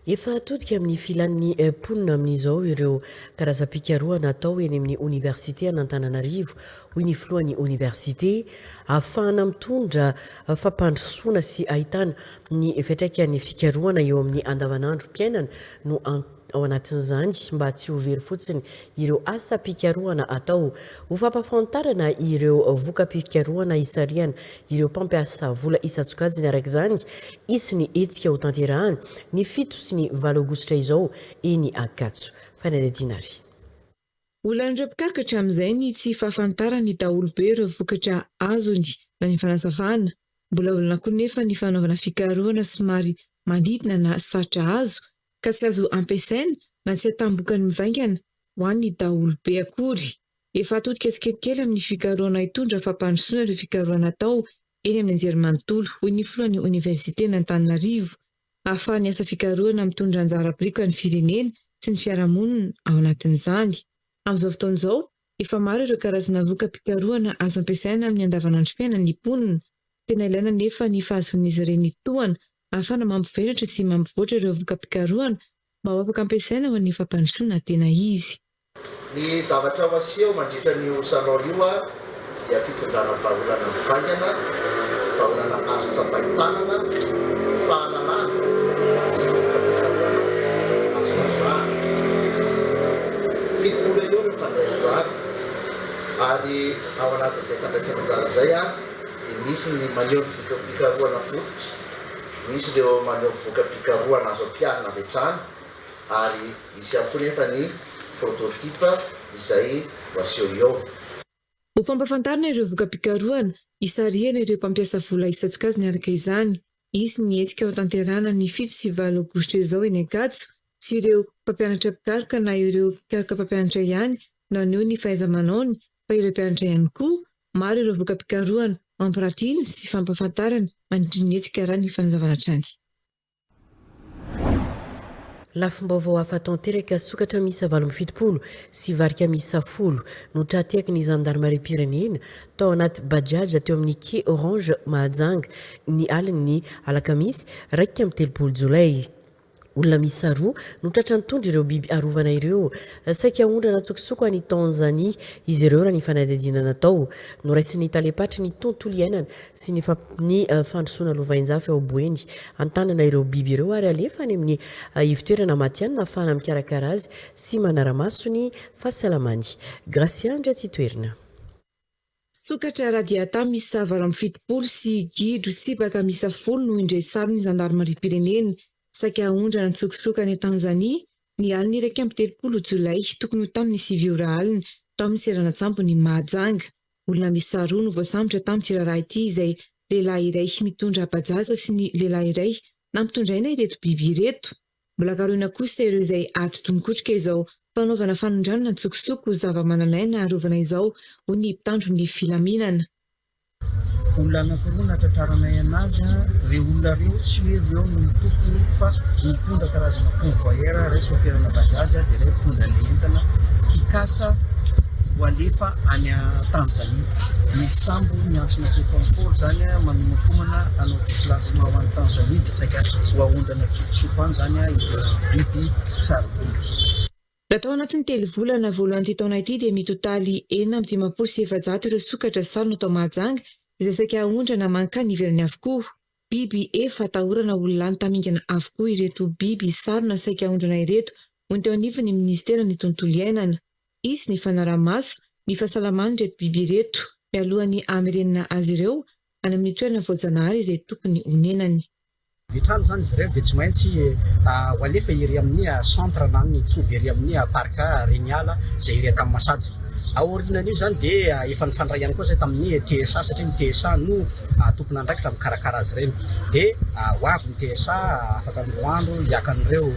Efa atodika amin'ny filan'ny mponina amin'izao ireo karazam-pikarohana atao eny amin'ny oniversite an'Antananarivo, hoy ny filohan'ny oniversite. Ahafahana mitondra fampandrosoana sy ahitana ny fiantraikan'ny fikarohana eo amin'ny andavanandrom-piainana no ao anatin'izany mba tsy ho very fotsiny ireo asam-pikarohana atao. Ho fampahafantarana ireo voka-pikarohana hisarihana ireo mpampiasa vola isan-tsokajiny araka izany, hisy ny hetsika hotanterahana ny 7 sy ny 8 aogositra izao eny Ankatso. Fanadihadiana ary. Olan'ireo mpikaroka hatramin'izay ny tsy fahafantaran'ny daholobe ireo vokatra azony, raha ny fanazavana. Mbola olana koa nefa ny fanaovana fikarohana somary manidina na sarotra azo, ka tsy azo ampiasaina na tsy atam-bokany mivaingana ho an'ny daholobe akory. Efa atodika tsikelikely amin'ny fikarohana hitondra fampandrosoana ireo fikarohana atao eny amin'ny anjerimanontolo, hoy ny filohan'ny oniversiten'Antananarivo. Ahafahan'ny asa fikarohana mitondra anjara biriky ny firenena sy ny fiarahamonina ao anatin'izany. Amin'izao fotoana izao, efa maro ireo karazana voka-pikarohana azo ampiasaina amin'ny andavanandrom-piainan'ny mponina. Tena ilaina anefa ny fahazoan'izy ireny tohana ahafahana mampivelatra sy mampivoatra ireo voka-pikarohana mba ho afaka ampiasaina ho an'ny fampandrosoana tena izy. Ny zavatra ho aseho mandritra an'io salon io dia fitondrana vahaolana mivaingana, vahaolana azo tsapain-tanana, fahalalana sy voka-pikarohana azo arahana. 70 eo ireo mpandray anjara ary ao anatin'izay fandraisana anjara izay dia misy ny maneho ny voka-pikarohana fototra, misy ireo maneho voka-pikarohana azo ampiharina avy hatrany ary hisy ihany koa nefa ny prototype izay ho aseho eo. Ho fampahafantarana ireo voka-pikarohana, hisarihana ireo mpampiasa vola isan-tsokajiny araka izany. Hisy ny hetsika hotanterahana ny 7 sy 8 aogositra izao eny Ankatso. Tsy ireo mpampianatra mpikaroka na ireo mpikaroka mpampianatra ihany no haneho ny fahaiza-manaony fa ireo mpianatra ihany koa. Maro ireo voka-pikarohana ho ampiratiana sy fampahafantarana mandritry ny hetsika raha ny fanazavana hatrany. Lafim-baovao hafa tanteraka, sokatra miisa 78 sy varika miisa 10 no tra-tehaky ny zandarimariam-pirenena tao anaty Bajaj teo amin'ny Quai Orange Mahajanga ny alin'ny alakamisy 31 jolay. Olona miisa roa no tratra nitondra ireo biby arovana ireo. Saika haondrana an-tsokosoko any Tanzania izy ireo raha ny fanadihadiana natao. Noraisin'ny talem-patry ny tontolo iainana sy ny ny fandrosoana lovainjafy ao Boeny an-tanana ireo biby ireo ary alefa any amin'ny ivon-toerana matihanina ahafahana mikarakara azy sy manara-maso ny fahasalamany. Gracia Andriatsitoerina. Sokatra radiata miisa 78 sy gidro sibaka miisa 10 no indray saron'ny zandarimariam-pirenena saika haondrana an-tsokosoko any Tanzania ny alin'ny 31 jolay tokony ho tamin'ny 9 ora alina tao amin'ny seranan-tsambon'i Mahajanga. Olona miisa roa no voasambotra tamin'ity raharaha ity izay lehilahy iray mitondra bajaja sy ny lehilahy iray nampitondraina ireto biby ireto. Mbola karohina kosa ireo izay atidoha mikotrika izao fanaovana fanondranana an-tsokosoko zava-manan'aina arovana izao, hoy ny mpitandro ny filaminana. Olona anankiroa natratraranay anazy, ireo olona ireo tsy hoe ireo no tompony fa nitondra karazana convoyeur, iray chauffeur-na bajaj dia iray mpitondra ilay entana hikasa ho alefa any Tanzanie. Nisy sambo niantsona teto amin'ny port izany manomakomana hanao déplacement ho any Tanzanie dia saika ho aondrana an-tsokosoko any izany ireo biby sarobidy. Raha tao anatin'ny telo volana voalohan'ity taona ity dia mitotaly 456 ireo sokatra sarona tao Mahajanga izay saika haondrana mankany ivelany avokoa. Biby efa atahorana ho lany tamingana avokoa ireto biby sarona saika haondrana ireto hoy ny teo anivon'ny minisiteran'ny tontolo iainana. Hisy ny fanaraha-maso ny fahasalaman'ireto biby ireto mialohan'ny hamerenana azy ireo any amin'ny toerana voajanahary izay tokony honenany. Avy hatrany izany izy ireo dia tsy maintsy ho alefa ery amin'ny centre na ny toby ery amin'ny parc Reniala izay ery Antanimasaja. Aorianan'io izany dia efa nifandray ihany koa izay tamin'ny TSA satria ny TSA no tompon'andraikitra mikarakara azy ireny. Dia ho avy ny TSA afaka ny roa andro hiaka an'ireo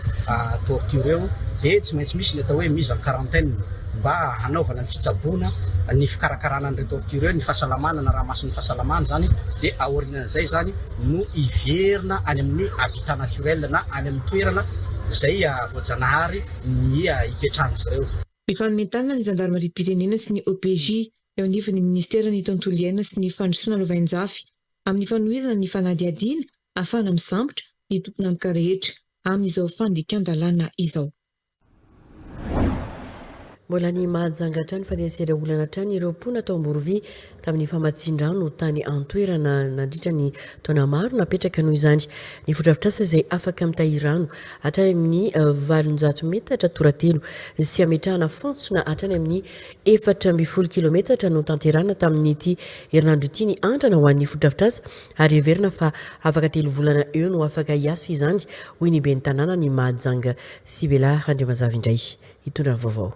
tortue ireo dia tsy maintsy misy ny atao hoe mise en quarantaine mba hanaovana ny fitsaboana, ny fikarakarana an'ireo tortue ireo, ny fahasalamana, ny araha-maso ny fahasalamany izany dia aorianan'izay izany no hiverina any amin'ny habitat naturel na any amin'ny toerana izay voajanahary ny hipetrahan'izy ireo. Mifanome tanana ny zandarimariam-pirenena sy ny OPJ eo anivon'ny minisiteran'ny tontolo iainana sy ny fandrosoana lovainjafy amin'ny fanohizana ny fanadihadiana ahafahana misambotra ny tompon'antoka rehetra. amin'izao fandikan-dalàna izao. Mbola any Mahajanga hatrany fa nisedra olana hatrany ireo mponina tao Amborovy tamin'ny famatsian-drano tany an-toerana nandritra ny taona maro. Napetraka noho izany ny fotodrafitrasa izay afaka mitahiry rano hatrany amin'ny 800 metatra toratelo sy hametrahana fantsona hatrany amin'ny 14 kilometatra notanterahina tamin'ity herinandro ity ny andrana ho an'ny fotodrafitrasa ary heverina fa afaka telo volana eo no afaka hiasa izany hoy ny ben'ny tanànan'i Mahajanga Sibela Randriamazava indray hitondra ny vaovao.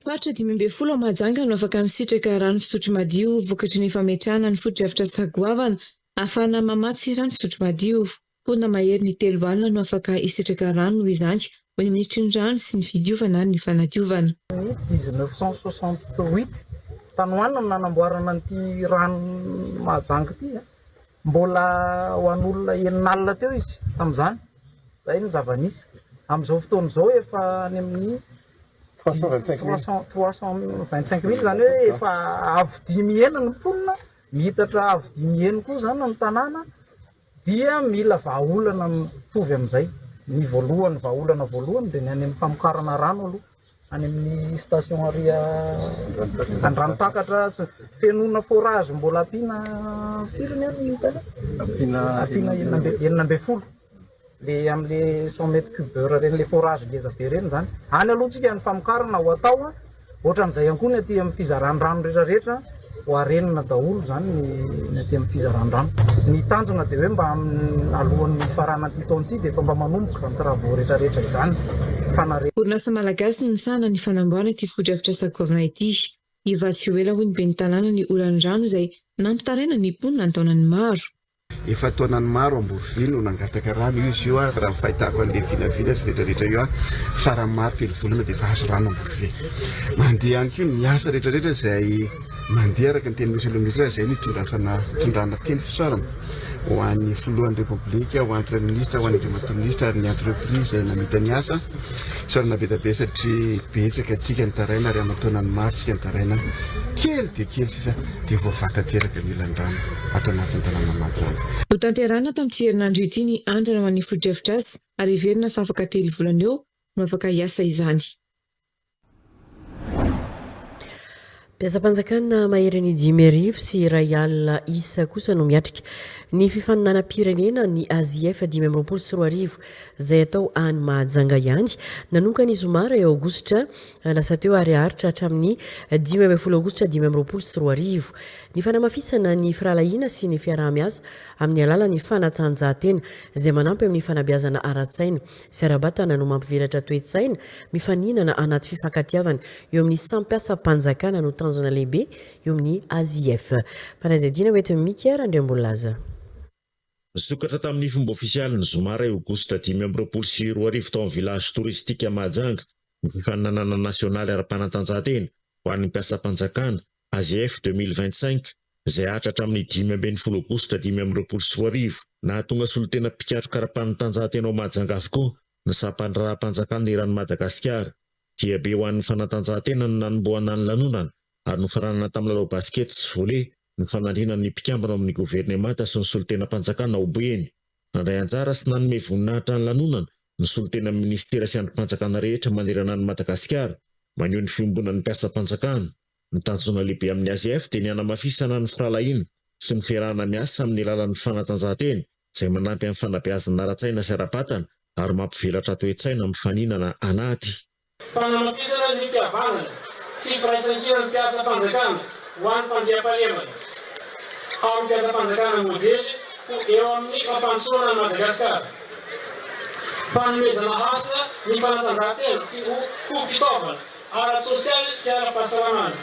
Faritra 15 ao Mahajanga no afaka misitraka rano fisotro madio vokatry ny fametrahana ny fotodrafitrasa goavana ahafahana mamatsy rano fisotro madio. Mponina mahery ny 30 no afaka hisitraka rano noho izany, hoy ny minisitry ny rano sy ny fidiovana ary ny fanadiovana. Ny 1968 tany ho any no nanamboarana an'ity rano Mahajanga ity. Mbola ho an'olona enin'alina teo izy tamin'izany. Izay no zava-nisy. Amin'izao fotoana izao efa any amin'ny 325 mille, izany hoe efa avo dimy heny ny mponina, miitatra avo dimy heny koa izany ny tanàna, dia mila vahaolana mitovy amin'izay. Ny voalohany, vahaolana voalohany dia ny any amin'ny famokarana rano aloha. any amin'ny station ary Andranotakatra sy fenoina forage mbola ampiana firy ny any tena? Ampiana ampiana 16 le amin'le 100 mètres cube heure reny le forage ngeza be reny zany. Any aloha tsika ny famokarana ho atao a, ohatran'izay ihany koa ny aty amin'ny fizaran-drano rehetra rehetra. Ho arenina daholo izany ny aty amin'ny fizaran-drano. Ny tanjona dia hoe mba alohan'ny hifaranan'ity taona ity dia efa mba manomboka izany travaux rehetrarehetra izany. Fanare. Orinasa malagasy no misahana ny fanamboarana ity fotodrafitrasa goavana ity. Hivaha tsy ho ela hoy ny ben'ny tanàna ny olan'ny rano izay nampitaraina ny mponina an-taonany maro. Efa taonany maro Amborovy no nangataka rano io izy io a, raha ny fahitako an'le vinavina sy rehetra rehetra io a, farany maro telo volana dia efa azo rano Amborovy. Mandeha ihany koa ny asa rehetra rehetra izay mandeha araka ny tenin'i Monsieur le Ministre izay no itondrasana itondrana teny fisaorana ho an'ny filohan'ny Repoblika, ho an'ny Praiminisitra, ho an'ny Andriamatoa Minisitra ary ny entreprise izay namita ny asa. Fisaorana be dia be satria betsaka antsika nitaraina ary aman-taonany maro tsika nitaraina, kely dia kely sisa dia voavaha tanteraka ny olan'ny rano ato anatin'ny tanànan'i Mahajanga. Notanterahina tamin'ity herinandro ity ny andrana ho an'ny fotodrafitrasa ary heverina fa afaka telo volana eo no afaka hiasa izany. Mpiasam-panjakana maherin'ny 1051 isa kosa no miatrika ny fifaninanam-pirenena ny AZF 2025 izay atao any Mahajanga ihany. Nanomboka ny zoma iray aogositra lasa teo ary haharitra hatramin'ny 15 aogositra 2025. Ny fanamafisana ny firahalahiana sy ny fiaraha-miasa amin'ny alalan'ny fanatanjahantena izay manampy amin'ny fanabeazana ara-tsaina sy ara-batana no mampivelatra toe-tsaina mifaninana anaty fifankatiavana eo amin'ny samy mpiasam-panjakana no tanjona lehibe eo amin'ny AJF. Fanadihadiana hoentin'i Mika Randriambonilaza. Nisokatra tamin'ny fomba ofisialy ny zoma iray aogositra 2025 tao amin'ny Village Touristique Mahajanga ny fifaninanana nasionaly ara-panatanjahantena ho an'ny mpiasam-panjakana, AJF 2025, izay haharitra hatramin'ny 15 aogositra 2025. Nahatonga solontena mpikatroka ara-panatanjahantena ao Mahajanga avokoa ny sampan-draharaham-panjakana eran'i Madagasikara. Diabe ho an'ny fanatanjahantena no nanombohana ny lanonana ary nofaranana tamin'ny lalao basikety sy volley ny fanandrinan'ny mpikambana ao amin'ny governemanta sy ny solontenam-panjakana ao Boeny. Nandray anjara sy nanome voninahitra ny lanonana ny solontenan'ny minisitera sy andrim-panjakana rehetra manerana an'i Madagasikara, maneho ny fiombonan'ny mpiasam-panjakana. Ny tanjona lehibe amin'ny AZF dia ny hanamafisana ny firahalahiana sy ny fiarahana miasa amin'ny alalan'ny fanatanjahantena izay manampy amin'ny fanabeazana ara-tsaina sy ara-batana ary mampivelatra toe-tsaina mifaninana anaty. Fanamafisana ny fihavanana sy firaisankinan'ny mpiasam-panjakana ho an'ny fandriampahalemana. Ao ny mpiasam-panjakana modely ho eo amin'ny fampandrosoana an'i Madagasikara. Fanomezana hasina ny fanatanjahantena ho fitaovana ara-tsosialy sy ara-pahasalamana,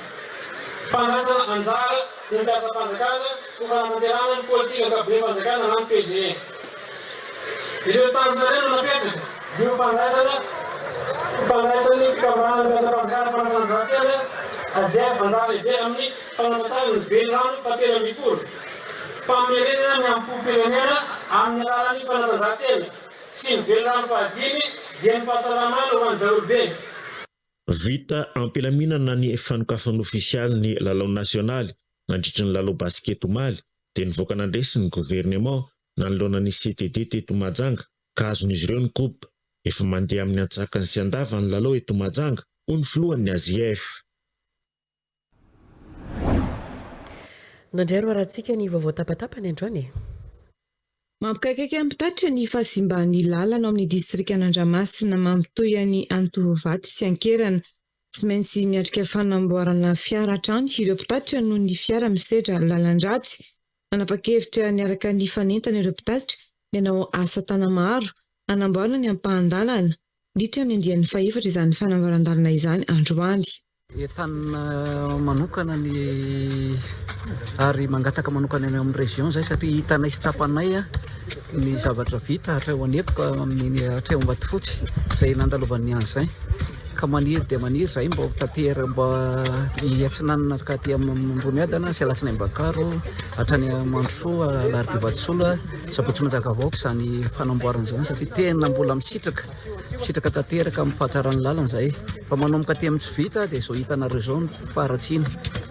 fandraisana anjara ny mpiasam-panjakana ho fanatanterahana ny politika ankapobem-panjakana na ny PGE. Ireo tanjona ireo no napetraka dia ho fandraisana ho fandraisan'ny fikambanana mpiasam-panjakana fanatanjahantena, AZF, anjara lehibe amin'ny fanatratrarana ny velirano fahatelo ambin'ny folo, famerenana ny hambom-pirenena amin'ny alalan'ny fanatanjahantena sy ny velirano fahadimy dia ny fahasalamana ho an'ny daholobe. Vita am-pilaminana ny fanokafana ofisialy ny lalao nasionaly nandritry ny lalao basikety omaly dia nivoaka nandresy ny governemant nanoloana ny CTD teto Mahajanga. ka azon'izy ireo ny Coupe. Efa mandeha amin'ny antsakany sy andavany ny lalao eto Mahajanga, hoy ny filohan'ny AJF. Nandray ro arahantsika ny vaovao tapatapany androany e. Mampikaikaika ny mpitatitra ny fahasimban'ny lalana ao amin'ny distrikan'Andramasina mampitohy an'i Antohovato sy Ankerana. Tsy maintsy miatrika fanamboarana fiara hatrany ireo mpitatitra noho ny fiara misedra lalan-dratsy. Nanapa-kevitra niaraka nifanentana ireo mpitatitra ny hanao asa tana-maro hanamboarana ny ampahan-dalana. Niditra amin'ny andiany fahefatra izany fanamboaran-dalana izany androany. Entanina manokana ny ary mangataka manokana any amin'ny région izay satria hitanay sy tsapanay ny zavatra vita hatreo Anepoka amin'ny hatreo Ambatofotsy izay nandalovan'ny engin ka maniry dia maniry izahay mba ho tanteraka mba hiatsinanana ka aty Ambohimiadana sy Alatsinainy-Bakaro hatrany Mandrosoa Alarobia Vatosola Sabotsy Manjakavaoka izany fanamboarana izany satria tena mbola misitraka Sitraka tanteraka amin'ny fahatsaran'ny lalana izay fa manomboka aty amin'ny tsy vita dia izao hitanareo izao ny faharatsiana.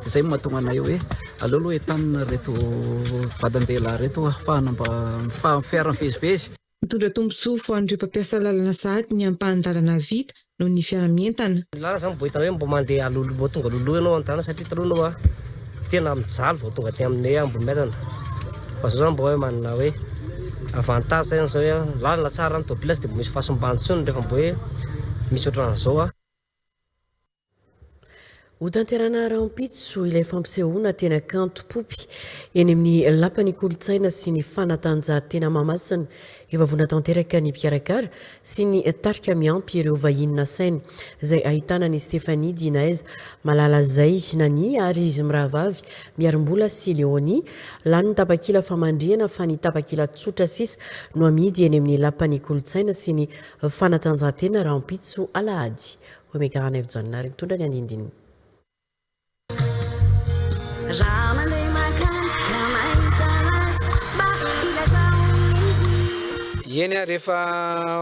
Izay no mahatonga anay hoe aleo aloha entanina ireto vadan-dehilahy ireto ahafahana mba mifa- mivezivezy. Mitondra tombontsoa ho an'ireo mpampiasa lalana sahady ny ampahan-dalana vita noho ny fiaraha-mientana. Ny lalana zany mbo hitanao hoe mbo mandeha alohaloha mbo tonga alohaloha ianao an-tanàna satria taloha ianao tena mijaly vao tonga aty aminay Ambohimiadana fa zao zany mba hoe manana hoe avantage zany zao hoe lalana tsara ny tôbila tsy de mbo misy fahasimbana intsony rehefa mbo hoe misy ohatran'izao a. Hotanterahina rahampitso ilay fampisehoana tena kanto Poopy eny amin'ny Lapan'ny Kolontsaina sy ny Fanatanjahantena Mahamasina. Efa vonona tanteraka ny mpikarakara sy ny tarika miampy ireo vahiny nasaina izay ahitana an'i Stéphanie Dinaise, Malala Zay, Nanie ary izy mirahavavy Miarimbola sy Léonie. Lany ny tapakila famandrihana fa ny tapakila tsotra sisa no amidy eny amin'ny Lapan'ny Kolontsaina sy ny Fanatanjahantena rahampitso alahady. Omega Ranaivojaona ary nitondra ny andinindininy. Raha mandeha mankany ka mahita azy mba ilazao izy. Eny ary efa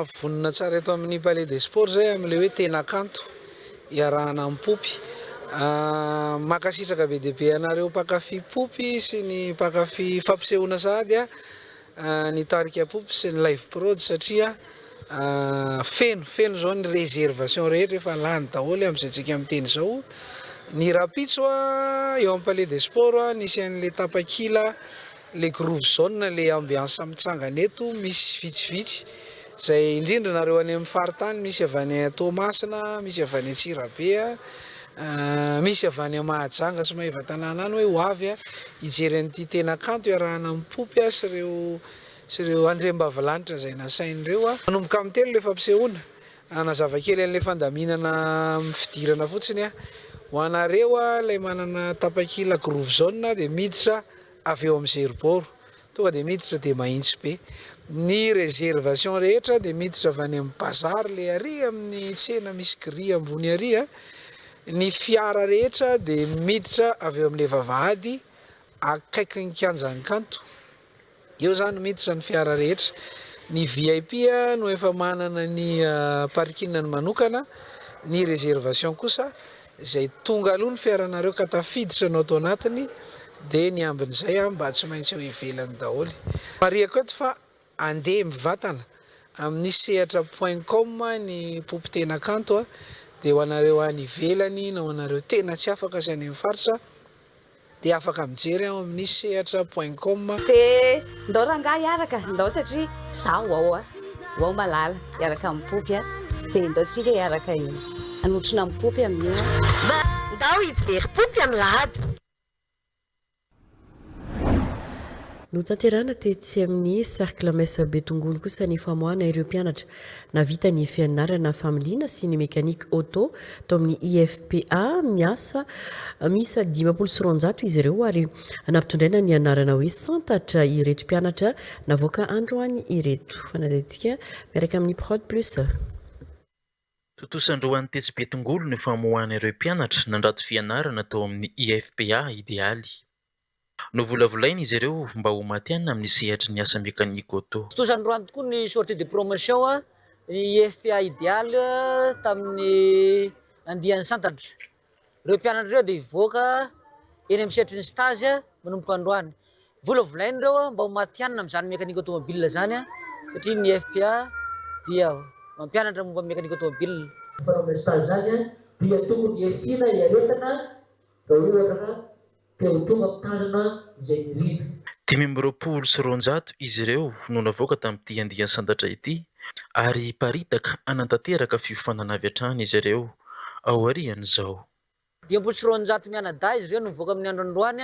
vonona tsara eto amin'ny Palais des Sports izay amin'ilay hoe tena kanto iarahana amin'ny Poopy. Mankasitraka be dia be anareo mpankafy Poopy sy ny mpankafy fampisehoana sahady ny tarika Poopy sy ny Live Prod satria feno, feno izao ny réservation rehetra efa lany daholo amin'izay tsika miteny izao. Ny rahampitso eo amin'ny Palais des Sports nisy an'ilay tapakila le groove zone, le ambiance mitsangana eto misy vitsivitsy izay indrindra nareo any amin'ny faritany misy avy any Toamasina, misy avy any Antsirabe, Misy avy any Mahajanga sy Maevatanàna any hoe ho avy hijery an'ity tena kanto iarahana amin'i Poopy sy ireo sy ireo andriambavilanitra izay nasainy ireo. Manomboka amin'ny telo ilay fampisehoana. Hanazava kely an'ilay fandaminana amin'ny fidirana fotsiny aho. Ho anareo ilay manana tapakila Groove Zone dia miditra avy eo amin'ny Zerboro. Tonga dia miditra dia mahitsy be. Ny réservation rehetra dia miditra avy any amin'ny bazary le ary amin'ny tsena misy grille ambony ary a. Ny fiara rehetra dia miditra avy eo amin'ilay vavahady akaikin'ny kianjan'ny kanto. Eo izany miditra ny fiara rehetra. Ny VIP no efa manana ny parking-ny manokana, ny réservation kosa Izay tonga aloha ny fiaranareo ka tafiditra no ato anatiny dia ny ambin'izay mba tsy maintsy eo ivelany daholo. Marihako eto fa andeha mivantana amin'ny sehatra point com ny poopy tena kanto dia ho anareo any ivelany na ho anareo tena tsy afaka sy any amin'ny faritra dia afaka mijery ao amin'ny sehatra point com. Dia ndao rangahy hiaraka, ndao satria za ho ao a, ho ao Malala hiaraka amin'i Poopy a, dia ndao tsika hiaraka hanotrona amin'i Poopy amin'io a. Ndao hijery Poopy amin'ny lahady. Notanterahina tetsy amin'ny Cercle Mess Betongolo kosa ny famoahana ireo mpianatra Nahavita ny fianarana familiana sy ny mécanique auto tao amin'ny IFPA miasa miisa 250 izy ireo ary nampitondraina ny anarana hoe Santatra ireto mpianatra navoaka androany ireto. Fanadihadiantsika miaraka amin'ny Prod Plus. Tontosa androany tetsy Betongolo ny famoahana ireo mpianatra nandrato fianarana tao amin'ny IFPA Idealy. Novolavolaina izy ireo mba ho matihanina amin'ny sehatry ny asa mécanique auto. Tontosa androany tokoa ny sortie de promotion ny IFPA Ideal tamin'ny andiany santatra. Ireo mpianatra ireo dia hivoaka eny amin'ny sehatry ny stage manomboka androany. Volavolaina ireo mba ho matihanina amin'izany mécanique automobile izany. satria ny FPA dia mampianatra momba ny mécanique automobile. Fanaovana stage izany dia tokony hiafiana hiaretana raha ohatra ka te ho tonga amin'ny tanjona izay nirina. 225 izy ireo no navoaka tamin'ity andiany santatra ity ary hiparitaka hanatanteraka fiofanana avy hatrany izy ireo aorian'izao. 250 mianadahy izy ireo no mivoaka amin'ny andro androany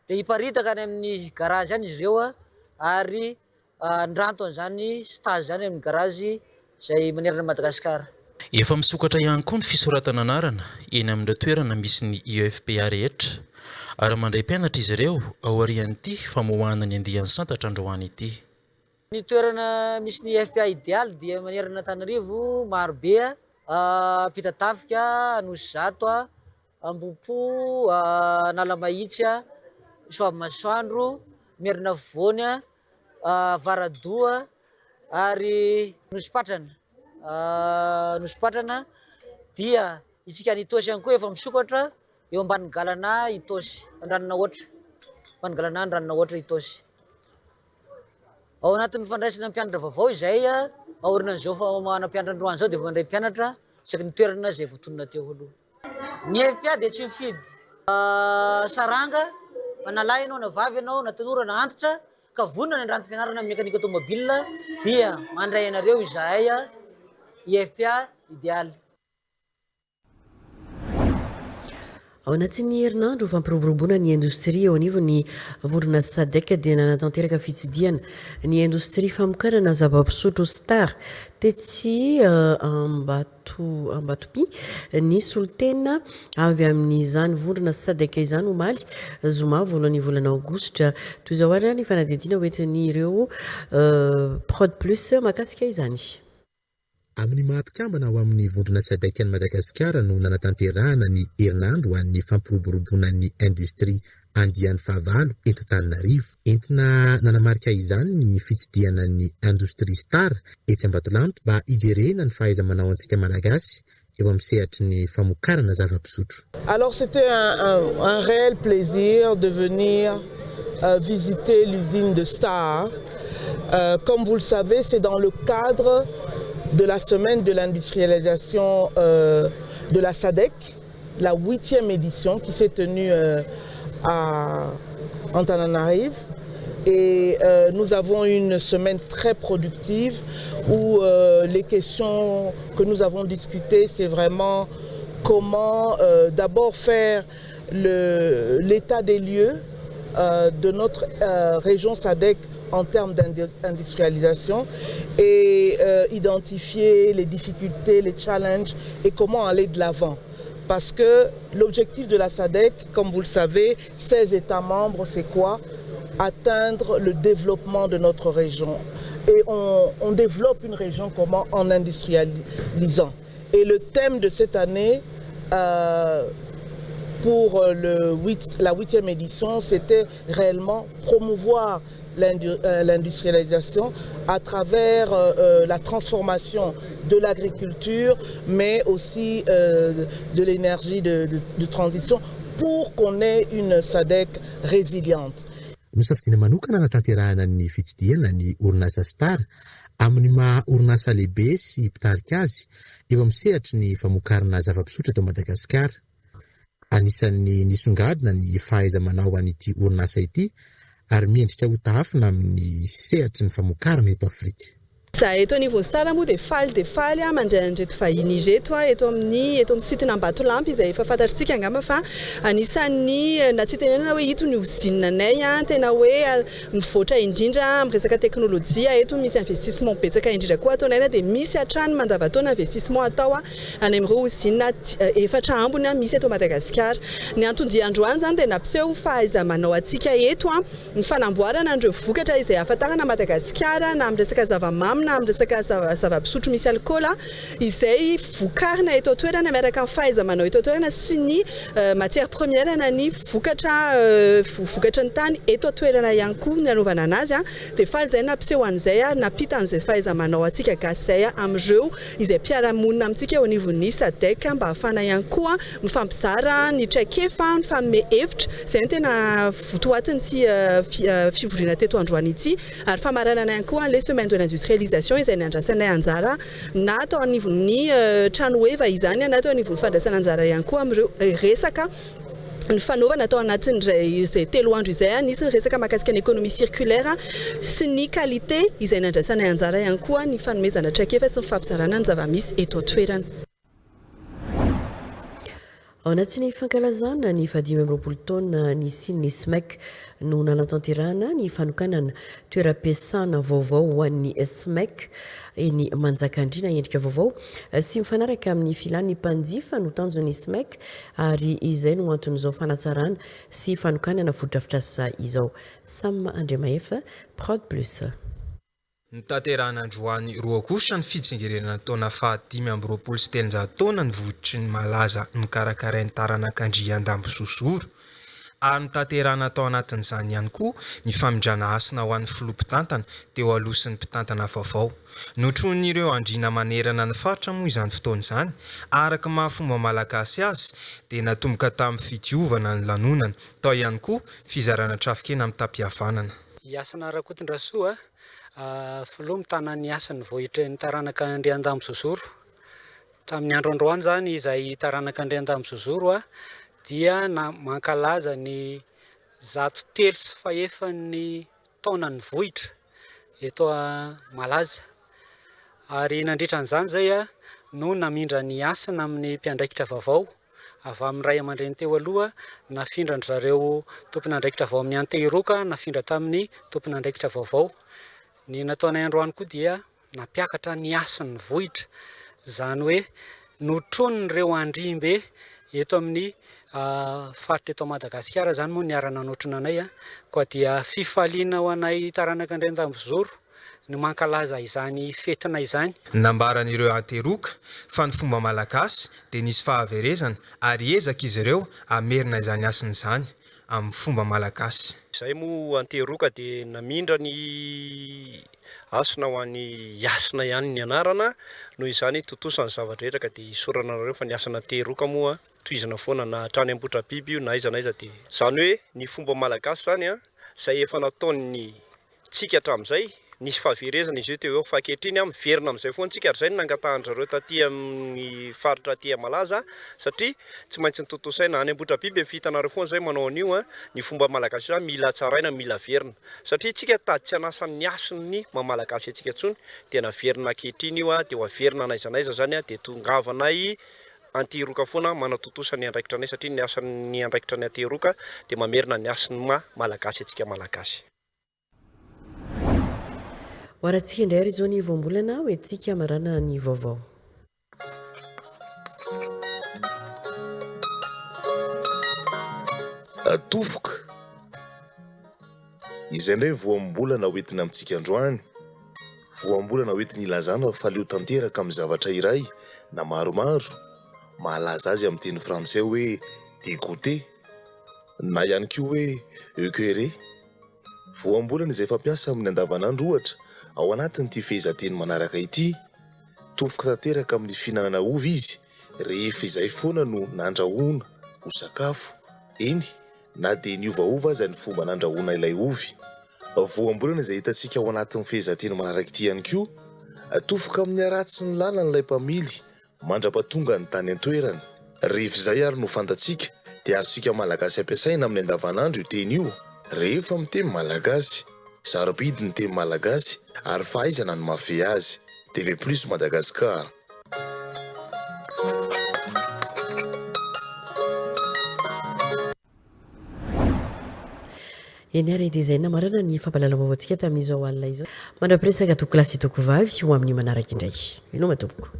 dia hiparitaka any amin'ny garage any izy ireo ary handranto an'izany stage izany amin'ny garage izay manerana an'i Madagasikara. Efa misokatra ihany koa ny fisoratana anarana eny amin'ireo toerana misy ny IEFPA rehetra ary mandray mpianatra izy ireo aorian'ity famoahana ny andiany santatra androany ity. Ny toerana misy ny FPA Idealy dia manerana an'Antananarivo, Marobe, Ampitatafika, Anosizato, Ambohipo, Analamahitsy, Soavimasoandro, Merinafovoany, Avaradoha ary Nosipatrana. Nosipatrana dia isika any Itaosy ihany koa efa misokatra eo ambanin'ny Galana Itaosy, Andranonahoatra, ambanin'ny Galana Andranonahoatra Itaosy. Ao anatin'ny fandraisana mpianatra vaovao izay aorianan'izao famoahana mpianatra androany izao dia efa mandray mpianatra isaky ny toerana izay voatonona teo aloha. Ny FPA dia tsy mifidy saranga fa na lahy ianao na vavy ianao na tanora na antitra ka vonona ny handranto fianarana amin'ny mécanique automobile dia mandray anareo izahay IFPA Idealy. Ao anatin'ny herinandro fampiroboroboana ny indostria eo anivon'ny vondrona Sadec dia nanatanteraka fitsidihana ny indostria famokarana zava-pisotro Star tetsy Ambato Ambatopy ny solontena avy amin'izany vondrona Sadec izany omaly zoma voalohan'ny volana aogositra. Toy izao ary ny fanadihadiana hoentin'ireo Prod Plus mahakasika izany. Amin'ny maha mpikambana ao amin'ny vondrona Sadec an'i Madagasikara no nanatanterahana ny herinandro ho an'ny fampiroboroboana ny indostria andiany fahavalo eto Antananarivo. Entina nanamarika izany ny fitsidihana ny Indostria Star etsy Ambatolampy mba hijerena ny fahaiza-manao antsika Malagasy eo amin'ny sehatry ny famokarana zava-pisotro. Alors c'était un, un, un réel plaisir de venir euh, visiter l'usine de Star. Euh, comme vous le savez, c'est dans le cadre de la semaine de l'industrialisation euh, de la SADEC, la huitième édition qui s'est tenue euh, à Antananarive. Et euh, nous avons une semaine très productive où euh, les questions que nous avons discutées, c'est vraiment comment euh, d'abord faire l'état des lieux euh, de notre euh, région SADEC en termes d'industrialisation et euh, identifier les difficultés, les challenges et comment aller de l'avant. Parce que l'objectif de la SADEC, comme vous le savez, 16 États membres, c'est quoi Atteindre le développement de notre région. Et on, on développe une région comment En industrialisant. Et le thème de cette année, euh, pour le 8, la huitième édition, c'était réellement promouvoir l'industrialisation à travers euh, la transformation de l'agriculture, mais aussi euh, de l'énergie de, de, de transition pour qu'on ait une SADEC résiliente. Nosafidiana manokana hanatanterahana ny fitsidihana ny orinasa Star amin'ny maha orinasa lehibe sy mpitarika azy eo amin'ny sehatry ny famokarana zava-pisotro eto Madagasikara. Anisan'ny nisongadina ny fahaiza-manao an'ity orinasa ity ary mendrika ho tahafina amin'ny sehatry ny famokarana eto Afrika. Izahay eto anivon'ny Star moa dia faly dia faly mandray an'ireto vahiny ireto eto amin'ny eto amin'ny site n'Ambatolampy izay efa fantatritsika angamba fa anisan'ny na tsy itenenana hoe ito ny ozinina anay tena hoe mivoatra indrindra amin'ny resaka teknolojia eto misy investissement betsaka indrindra koa ataonay na dia misy hatrany mandavantaona investissement atao any amin'ireo ozinina efatra ambiny misy eto Madagasikara. Ny anton-dia androany izany dia nampiseho ny fahaiza-manao antsika eto, ny fanamboarana an'ireo vokatra izay ahafantarana Madagasikara na amin'ny resaka zava-mamy. na amin'ny resaka zava-pisotro misy alikaola izay vokarina eto an-toerana miaraka amin'ny fahaiza-manao eto an-toerana sy ny matière première na ny vokatra vokatry ny tany eto an-toerana ihany koa ny anaovana anazy dia faly izahay nampiseho an'izay ary nampita an'izay fahaiza-manao antsika gasy izay amin'ireo izay mpiara-monina amintsika eo anivon'ny Sadec mba hahafahana ihany koa mifampizara ny traikefa, mifanome hevitra. Izay no tena votoatin'ity fivoriana teto androany ity ary famaranana ihany koa an'ilay semaine de l'industrialisation izay nandraisanay anjara na tao anivon'ny tranoheva izany na tao anivon'ny fandraisana anjara ihany koa amin'ireo resaka nifanaovana tao anatin'izay izay telo andro izay. Nisy ny resaka mahakasika ny économie circulaire sy ny qualité izay nandraisanay anjara ihany koa ny fanomezana traikefa sy ny fampizarana ny zava-misy eto an-toerana. Ao anatin'ny fankalazana ny fahadimy amby 20 taona nisian'ny SMEC no nanatanterahana ny fanokanana toeram-piasana vaovao ho an'ny SMEC eny Manjakandriana. Endrika vaovao sy mifanaraka amin'ny filan'ny mpanjifa no tanjon'ny SMEC ary izay no anton'izao fanatsarana sy fanokanana fotodrafitrasa izao. Sam Andriamahefa, Prod Plus. Notanterahina androany 2 aogositra ny fitsingerenana ny taona faha 325 taona ny vohitry ny malaza nokarakarain'ny taranak'Andriandambozozoro ary notanterahina tao anatin'izany ihany koa ny famindrana hasina ho an'ny filoha mpitantana teo aloha sy ny mpitantana vaovao. Notronin'ireo andriana manerana ny faritra moa izany fotoana izany, araka ny maha fomba malagasy azy dia natomboka tamin'ny fidiovana ny lanonana, tao ihany koa fizarana trafikena mitam-pihavanana. Hasina Rakotondrasoa, Filoha mitana ny hasin'ny vohitry ny taranaka Andriandambozozoro. Tamin'ny andro androany izany izahay taranaka Andriandambozozoro dia mankalaza ny 103 sy fahefan'ny taonan'ny vohitra eto Malaza. Ary nandritra an'izany izay no namindra ny hasina amin'ny mpiandraikitra vaovao avy amin'ny ray aman-dreny teo aloha, nafindran-dry zareo tompon'andraikitra avy ao amin'ny Antehiroka, nafindra tamin'ny tompon'andraikitra vaovao. Ny nataonay androany koa dia nampiakatra ny hasin'ny vohitra, izany hoe notronin'ireo andriambe eto amin'ny faritra eto Madagasikara izany moa niara-nanotrona anay, koa dia fifaliana ho anay taranak'Andriandambozoro no mankalaza izany fetina izany. Nambaran'ireo Anteroka fa ny fomba malagasy dia nisy fahaverezana ary hiezaka izy ireo hamerina izany hasina izany amin'ny fomba malagasy. Izay moa Anteroka dia namindra ny hasina ho an'i Hasina ihany ny anarana, noho izany tontosa ny zava-drehetra ka dia isaorana anareo fa ny hasina Anteroka moa tohizina foana na hatrany Ambohitrabiby io na aiza na aiza dia. Izany hoe ny fomba malagasy izany izay efa nataon'ny tsika hatramin'izay, nisy fahaverezana izy io teo eo fa ankehitriny miverina amin'izay foana tsika ary izay no nangatahan-dry zareo taty amin'ny faritra aty Malaza satria tsy maintsy notontosaina any Ambohitrabiby efa hitanareo foana izay manao an'io an, ny fomba malagasy io izany mila hatsaraina mila averina satria tsika tady tsy hanasa ny hasin'ny maha malagasy antsika intsony dia naverina ankehitriny io dia ho averina n'aiza n'aiza izany dia tongavanay Antehiroka foana manatontosa ny andraikitra anay satria ny asan'ny andraikitra ny Antehiroka dia mamerina ny hasin'ny maha malagasy antsika malagasy. Ho arahantsika indray ary izao ny voambolana ho entintsika hamarana ny vaovao. Tofoka. Izay indray voambolana ho entina amintsika androany. Voambolana ho entina ilazana fa leo tanteraka amin'ny zavatra iray na maromaro, mahalaza azy amin'ny teny frantsay hoe dégoûté na ihany koa hoe écœuré. Voambolana izay fampiasa amin'ny andavanandro ohatra ao anatin'ity fehezanteny manaraka ity, Tofoka tanteraka amin'ny fihinanana ovy izy rehefa izay foana no nandrahoana ho sakafo, eny na dia niovaova aza ny fomba nandrahoana ilay ovy. Voambolana izay hitantsika ao anatin'ny fehezanteny manaraka ity ihany koa, Tofoka amin'ny haratsin'ny lalana ilay mpamily mandra-pahatongany tany an-toerana. Rehefa izay ary no fantatsika dia azontsika Malagasy ampiasaina amin'ny andavanandro io teny io rehefa miteny Malagasy. Sarobidy ny teny Malagasy ary fahaizana no mahafehy azy. TV Plus Madagascar. Eny ary dia izay namarana ny fampahalalam-baovaontsika tamin'izao alina izao. Mandra-piresaka tompokolahy sy tompokovavy ho amin'ny manaraka indray. Veloma tompoko.